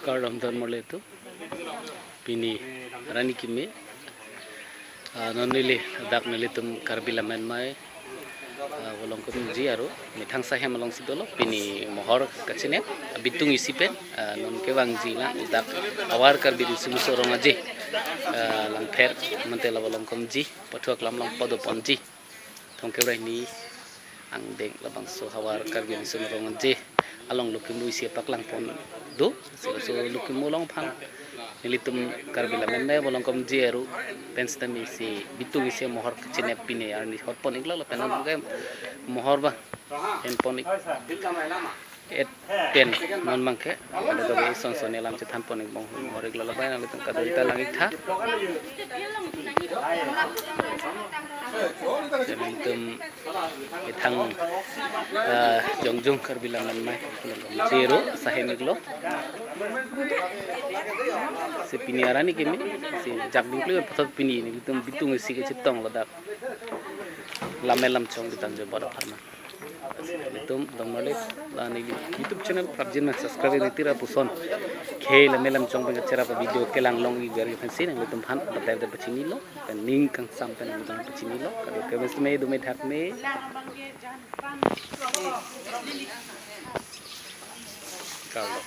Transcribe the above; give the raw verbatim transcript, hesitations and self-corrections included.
Kardom don marli atum. Pini arni kimi, ah, non neli dak nelitum Karbi Lammenmai, ah, Volongkom Ji aru methang sahem alongsi dolo. Pini mohor kachinep, Bitung isi pen, ah, non kevangji lang dak Hawar Karbi Riso Muso Rong Aje, ah, Langpher mate la Volongkom Ji, pathu aklam along pado ponji. Thomkep ra hini angdeng labangso Hawar Karbi Riso Muso Rong Aje along lukimo isi paklang pon do. So, so lukimo along aphan nelitum Karbi Lammenmai Volongkom Ji aru pen sitame isi Bitung isi mohor kachinep pini arni hot pon iklo, lapen an ke mohor ba en pon ik et pen non abangke ada kave son son alam chethan pon ik bong mohor ik lo, lapen nelitum kadokave ta lang ik tha. Nelitum methang, eh, jongjung Karbi Lammenmai Volongkom Ji aru sahem iklo. Si pini arni kimi, si jakding kle puthot pini nelitum Bitung isi kachetong ladak Lammen Lamchong Bitung Jobot apharman. Nelitum don marli, la neli YouTube channel prapjin men subscribe neli tira puson. Ke Lammen Lamchong pen kacherap video kelang long ik ver pensi nelitum aphan batai de pachinilo, pen ning kangsam pen nelitum pachinilo. Kadokave sitame do me thak me. Kardom.